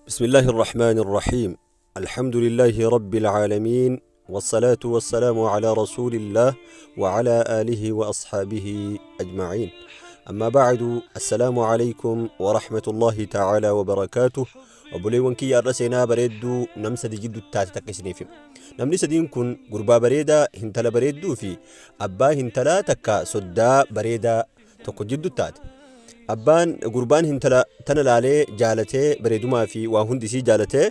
بسم الله الرحمن الرحيم. الحمد لله رب العالمين، والصلاة والسلام على رسول الله وعلى آله وأصحابه أجمعين. أما بعد، السلام عليكم ورحمة الله تعالى وبركاته. Obboleewwan kiyya, har'a seenaa bareedduu nam sadi jidduutti taate takka isiniif hima. Namni sadiin kun gurbaa bareedaa, hintala bareedduu fi abbaa hintalaa takka soddaa bareedaa tokko jidduutti taate. Abbaan gurbaan hintala tana laalee jaalatee, bareedumaa fi waa hundi isii jaalatee,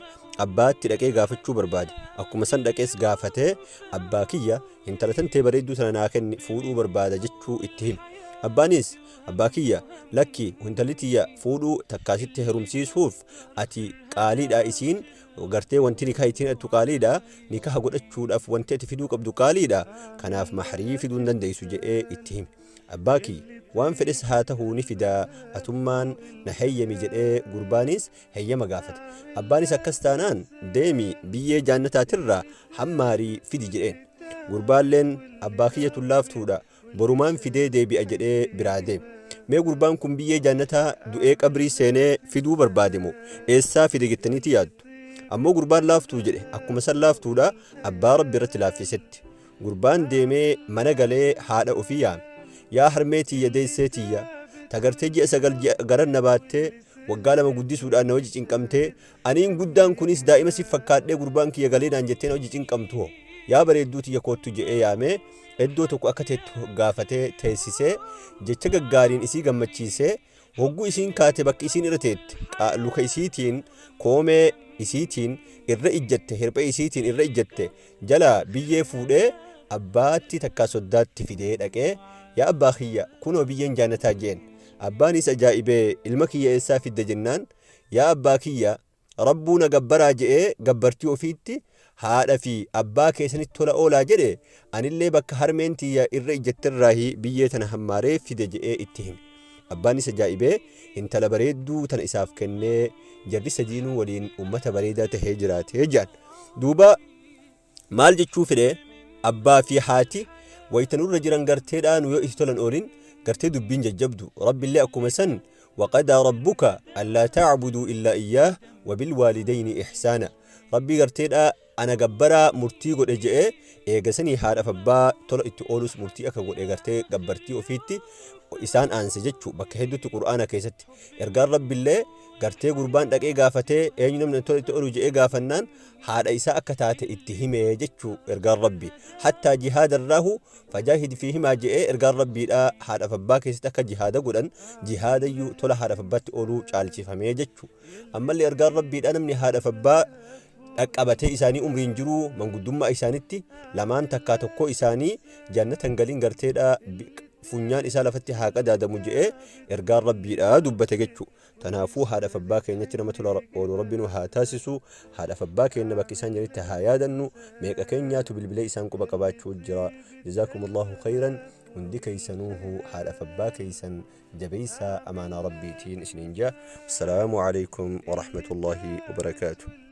abbaatti dhaqee gaafachuu barbaade. Akkuma san dhaqees gaafatee, "Abbaa kiyya, hintala tantee bareedduu tana naa kenni, fuudhuu barbaada," jechuu itti hime. Abbaanis, "Abbaa kiyya, lakki, intalli tiyya fuudhuu takkaasitti herumsiisuuf ati qaaliidha. Isiin gartee wanti nikaa ittiin hidhattu qaaliidha. Nikaha godhachuudhaaf wanti ati fiduu qabdu qaaliidha. Kanaaf mahrii fiduu hin dandeessu," jedhee itti hime. "Abbaa kiyya, waan fedhes haa ta'uu ni fidaa, atummaan na heeyyami," jedhee gurbaanis heeyyama gaafate. Abbaanis, "Akkas taanaan deemi, biyyee jaannataatirraa hammaarii fidi," jedheen. Gurbaalleen, "Abbaa kiyya, tullaaftuudha, borumaan fidee deebi'a," jedhee biraa deeme. Mee gurbaan kun biyyee jaannataa du'ee qabrii seenee fiduu barbaade moo eessaa fide jettaniiti yaaddu? Ammoo gurbaan laaftuu jedhe, akkuma san laaftuudha, abbaa Rabbi irratti laaffisetti. Gurbaan deemee mana galee haadha ofii yaame. "Yaa harmee tiyya, deessee tiyya, tagartee ji'a 9 garan na baattee, waggaa 2 guddisuudhaan na wajji cinqamtee, aniin guddaan kunis daa'ima si fakkaadhee gurbaan kiyya galee naan jettee na wajji cinqamtu hoo, yaa bareedduu tiyya, koottu," je'ee yaamee, iddoo tokko akka teettu gaafatee teessisee, jecha gaggaariin isii gammachiisee, hogguu isiin kaate bakki isiin irra teette luka isiitiin, koomee isiitiin irra ijjatte, hirphee isiitiin irra ijjatte jala biyyee fuudhee abbaatti takkaa soddaatti fidee dhaqee, "Yaa abbaa kiyya, kunoo biyyeen jaannataa," jeen. Abbaanis ajaa'ibee, "Ilma kiyya, eessaa fidde?" jennaan, "Yaa abbaa kiyya, Rabbuu na gabbaraa je'ee gabbartii ofiitti haadha fi abbaa keessanitti tola oolaa jedhe, anillee bakka harmeen tiyya irra ijjatterraahi biyyee tana hammaaree fide," je'ee itti hime. Abbaanis ajaa'ibee intala bareedduu tana isaaf kennee, jarri sadiinuu waliin ummata bareedaa tahee jiraatee jedhan. Duuba maal jechuu fedhe? Abbaa fi haati wayita nurra jiran garteedhaa nu yoo itti tolan oolin gartee dubbiin jajjabdu. Rabbillee akkuma san, وقضى ربك ألا تعبدوا إلا إياه وبالوالدين إحسانا. Rabbii garteedhaa ana gabbaraa murtii godhe je'ee, eegasanii haadhaaf abbaa tola itti oolus murtii akka godhe gartee gabbartii ofiitti isaan aanse jechuu bakka hedduutti Qur'aana keessatti. Ergaan Rabbillee gartee gurbaan dhaqee gaafatee, eenyu namni tola itti oolu je'ee gaafannaan, haadha isaa akka taate itti himee jechuu ergaan Rabbi. Hattaa jihaadarraahu فجاهد فيهما je'ee ergaan Rabbiidha. Haadhaaf abbaa keessatti akka jihaada godhan, jihaadayyuu tola haadhaaf abbaatti ooluu caalchifamee jechuu. Ammallee ergaan Rabbiidha, namni haadhaaf abbaa dhaqqabatee isaanii umriin jiruu manguddummaa isaanitti lamaan takkaa tokko isaanii jannatan galiin garteedha, funyaan isaa lafatti haa qadaadamu je'ee ergaan Rabbiidha dubbate jechuu. Tanaafuu haadhaaf abbaa keenyatti nama tola oolu Rabbi nu haa taasisu. Haadhaaf abbaa keenya bakka isaan jiranitti haa yaadannu. Meeqa keenyaatu bilbilee isaan quba qabaachuu jira? جزاكم الله خيرا. Hundi keeysanuuhu haadhaaf abbaa keeysan jabeeysaa, amaanaa Rabbiitiin isiniin jaa. السلام عليكم ورحمة الله وبركاته.